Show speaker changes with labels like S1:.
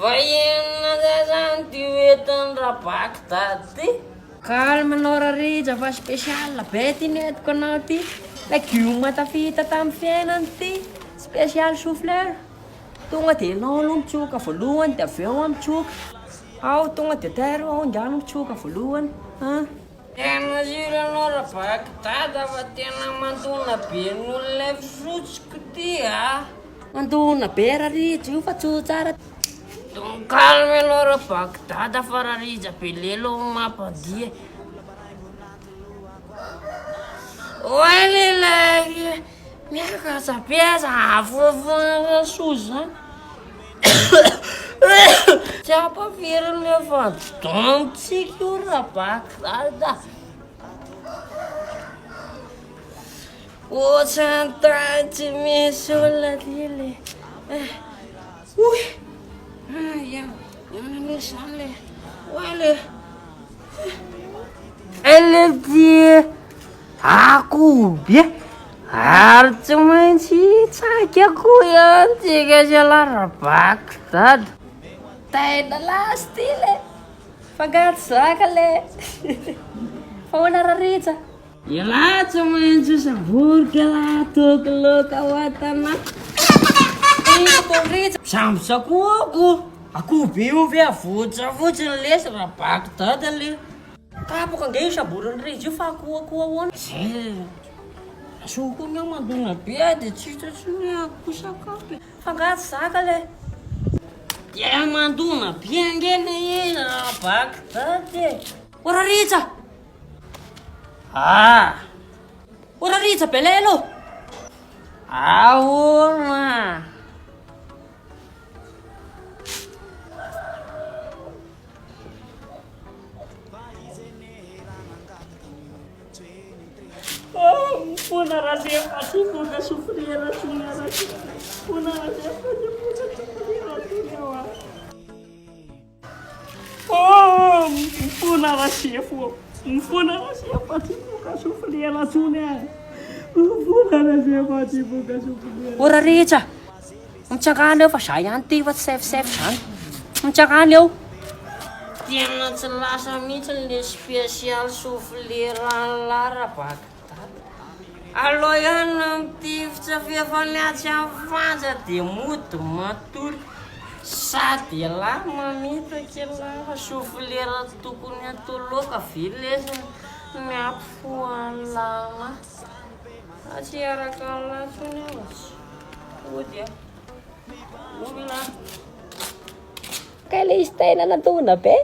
S1: Fa inona indray zany ty hoentin'i Rabakidady ty? Calme anao Rarija fa spécial be ty nentiko anao ty. Legioma tafita tamin'ny fiainana ty. Spécial chou fleur. Tonga dia ianao aloha mitsoka voalohany dia avy eo aho mitsoka. Ao tonga dia tairo ao ingahy no mitsoka voalohany an. Tena sur anao Rabakidada fa tena mandona be ny olona fisotsiko ty a. Mandona be Rarija io fa tsoa tsara. Donc calme ianao Rabakidada fa Rarija be lelo mampandihy. Oay lehilahy miakatra be aza afoafoana soa zany. Tsy ampaveriny efa dontsika io Rabakidada. Ohatran'ny tany tsy misy olona aty le. Oy! Ah, Inona misy izany le? Oay le. Elle ty akoho be ary tsy maintsy hitsaky akoho ihany tsika sy alarabako dada. Taina lasy ty le. Fa nga tsy zaka le. Fa ahoana Rarija? Ialahy tsy maintsy ho samboriko ialahy toky loka ao an-tanà. Misambotra akoho aho ko. Akoho be io ve avotra fotsiny lesy rabako dada le. Kapoka ange io samborin'i Rija io fa akoho akoho ahoana? Zay soa koa ny aho mandona be aho dia tsy hita intsony hoe akoho sa kapoka e. Fa angaha tsy zaka le. Dia mandona be ange le izy rabako dada e. O Rarija! Ah! O Rarija Belelo! Ahoana? Oh, mifona Razefa tsy voka souffrir tsony Razefa. Mifona Razefa tsy voka souffrir tsony aho. Oh, mifona Rasefo ô. Mifona Rasefo fa tsy voka soufflera intsony ah. Mifona Rasefo fa tsy voka soufflera. O Rarija, mitsangana eo fa za ihany ty fa tsy sefosefo zany. Mitsangana eo. Tena tsy lasa mihitsy le spécial soufflera an'lah Rabakidada. Aleo ihany no mitifitra f'efa ny atsy amin'ny fanja dia mody matory. Sady elah mamitaka elah fa soufflera tokony atao laoka ve lesy ny hampifoha an'lah anah. Fa tsy hiaraka an'lah intsony aho fa tsy hody aho. Olona. Kay le izy tena nandona be.